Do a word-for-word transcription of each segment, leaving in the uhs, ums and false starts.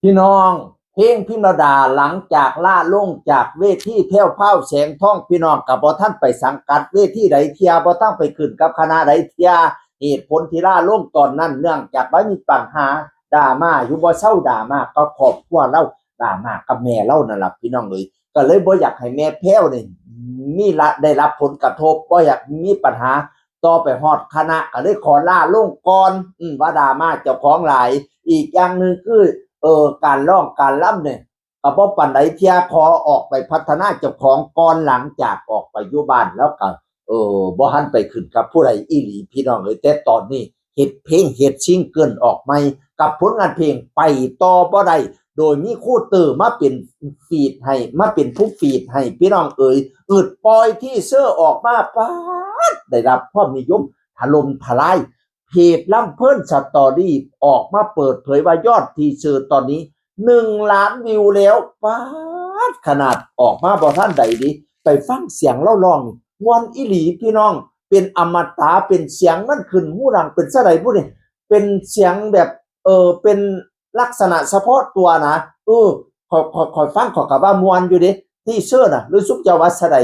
พี่น้อง เพลงพิมรดาหลังจากลาลงจากเวทีแพรวพราวแสงทอง พี่น้องก็บ่ทันไปสังกัดเวทีใดเทื่อ บ่ทันไปขึ้นกับคณะใดเทื่อ เหตุผลที่ลาลงตอนนั้นเนื่องจากว่ามีปัญหาดราม่าอยู่บ่เซา ดราม่ากับครอบครัวลาว ดราม่ากับแม่ลาวนั่นล่ะพี่น้องเอ้ย ก็เลยบ่อยากให้แม่แพรวนี่มีละ ได้รับผลกระทบ บ่อยากมีปัญหาต่อไปฮอดคณะ ก็เลยขอลาลงก่อน อืม ว่าดราม่าเจ้าของหลาย อีกอย่างหนึ่งคือ เอ่อ การร้องการรำเนี่ย ก็บ่ปานใดเทื่อ ขอออกไปพัฒนาเจ้าของก่อน หลังจากออกไปอยู่บ้านแล้วก็ เออ บ่ทันไปขึ้นกับผู้ใดอีหลีพี่น้องเอ้ย แต่ตอนนี้เฮ็ดเพลง เฮ็ดซิงเกิลออกใหม่ กับผลงานเพลงไปต่อบ่ได้ โดยมีครูเตอร์มาเป็นฟีดให้ มาเป็นผู้ฟีดให้พี่น้องเอ้ย อึดปล่อยทีเซอร์ออกมา ป๊าด ได้รับความนิยมถล่มทลาย เพจลำเพลินสตอรี่ออกมาเปิดเผยว่ายอดทีเซอร์ตอนนี้ หนึ่งล้านวิวแล้ว ป๊าด ขนาดออกมาบ่ทันใดเด้ ไปฟังเสียงลาวร้องนี่ ม่วนอีหลีพี่น้อง เป็นอมตะ เป็นเสียงมันขึ้นหูดัง เป็นซะใดบุนี่ เป็นเสียงแบบ เออ เป็นลักษณะเฉพาะตัวนะ เออ ข้อย ข้อย ข้อยฟังข้อยก็ว่าม่วนอยู่เด้ ทีเซอร์น่ะ หรือซุมเจ้าว่าซะใด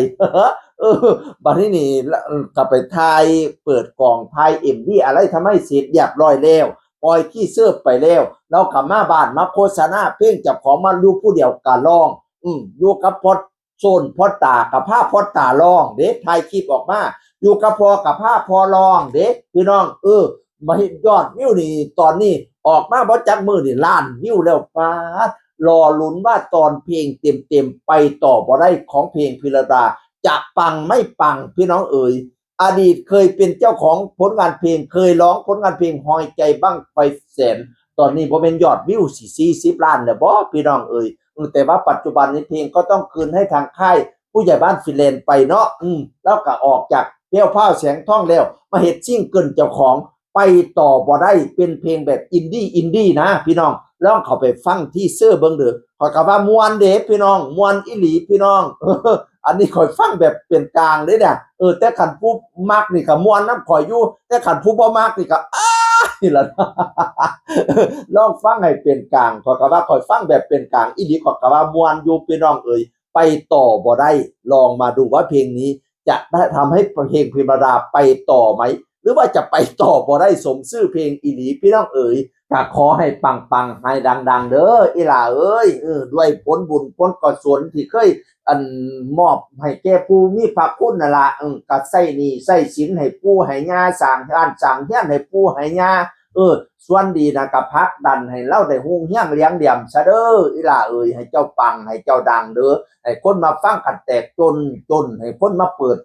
เออ บัดนี้นี่ ละ ก็ไปถ่าย เปิดกล้องถ่ายเอ็มวีอะไรทำให้เสร็จเรียบร้อยแล้ว ปล่อยทีเซอร์ไปแล้ว ลาวก็มาบ้านมาโฆษณาเพลงเจ้าของ มาอยู่ผู้เดียวก็ร้อง อืม อยู่กับพ่อโซน พ่อตาก็พาพ่อตาร้องเด้ ถ่ายคลิปออกมา อยู่กับพ่อก็พาพ่อร้องเด้ พี่น้อง เออ มาเฮ็ดยอดวิวนี่ ตอนนี้ออกมาบ่จักมื้อนี่ ล้านวิวแล้ว ป๊าด รอลุ้นว่าตอนเพลงเต็มๆ ไปต่อบ่ได้ของเพลงพิมรดา จะปังไม่ปังพี่น้องเอ๋ย อดีตเคยเป็นเจ้าของผลงานเพลง เคยร้องผลงานเพลงฮอยใจบั้งไฟแสน ตอนนี้บ่แม่นยอดวิวสิสี่สิบล้านแล้วบ่พี่น้องเอ๋ย อืม แต่ว่าปัจจุบันนี้เพลงก็ต้องคืนให้ทางค่ายผู้ใหญ่บ้านฟินแลนด์ไปเนาะ อืม แล้วก็ออกจากแพรวพราวแสงทองแล้ว มาเฮ็ดซิงเกิลเจ้าของ ไปต่อบ่ได้ เป็นเพลงแบบอินดี้ อินดี้นะพี่น้อง ลองเข้าไปฟังทีเซอร์เบิ่งเด้อ ข้อยก็ว่าม่วนเด้พี่น้อง ม่วนอีหลีพี่น้อง อันนี้ข้อยฟังแบบเป็นกลางเด้เนี่ย เออ แต่คันผู้มักนี่ก็ม่วนนำข้อยอยู่ แต่คันผู้บ่มักนี่ก็ อ้า นี่ล่ะ ลองฟังให้เป็นกลาง ข้อยก็ว่าข้อยฟังแบบเป็นกลางอีหลี ข้อยก็ว่าม่วนอยู่พี่น้องเอ๋ย ไปต่อบ่ได้ ลองมาดูว่าเพลงนี้จะได้ทำให้เพลงพิมรดาไปต่อไหม หรือว่าจะไปต่อบ่ได้สมชื่อเพลงอีหลีพี่น้องเอ๋ย ก็ขอให้ปังๆ ให้ดังๆ เด้อ อีหล่าเอ้ย เออ ด้วยผลบุญผลกุศลที่เคย อัน มอบให้แก่ผู้มีพระคุณนั่นล่ะ เออ ก็ใช้หนี้ใช้สินให้ปู่ให้ย่า สร้างบ้านสร้างเรือนให้ปู่ให้ย่า เออ ส่วนดีนะก็ผลักดันให้ลาวได้รุ่งเรืองเหลืองเหลี่ยมซะเด้อ อีหล่าเอ้ย ให้เจ้าปัง ให้เจ้าดังเด้อ ให้คนมาฟังกันแตกจนจน ให้คนมาเปิด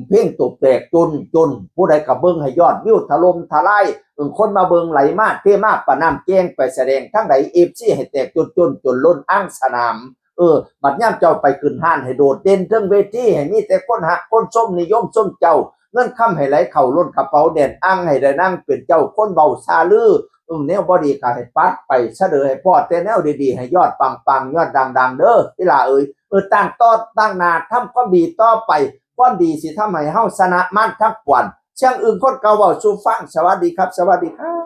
เพลงตัวแตกจนจน ผู้ใดก็เบิ่งให้ยอดวิวถล่มทลาย เออ คนมาเบิ่งไหลมาเทมา ปานน้ำแจ้งไปแสดงทางใด เอฟซี ให้แตกจนจน จนล้นอ่างสนาม เออ บัดยามเจ้าไปขึ้นฮ้านให้โดดเด่นเทิงเวที ให้มีแต่คนฮักคนชมนิยมชมเจ้า เงินคำให้ไหลเข้าล้นกระเป๋าแดนอ่าง ให้ได้นั่งเป็นเจ้าคนเว้าซาลือ เออ แนวบ่ดีก็ให้ปัดไปซะเด้อ ให้พ้อแต่แนวดีๆ ให้ยอดปังๆ ยอดดังๆ เด้อ อีหล่าเอ้ย เออ ตั้งต่อตั้งหน้าทำความดีต่อไป ความดีสิทำให้เฮาชนะมารทั้งปวง เสียงอึ่งคนเก่าเว้าสู่ฟัง สวัสดีครับ สวัสดีครับ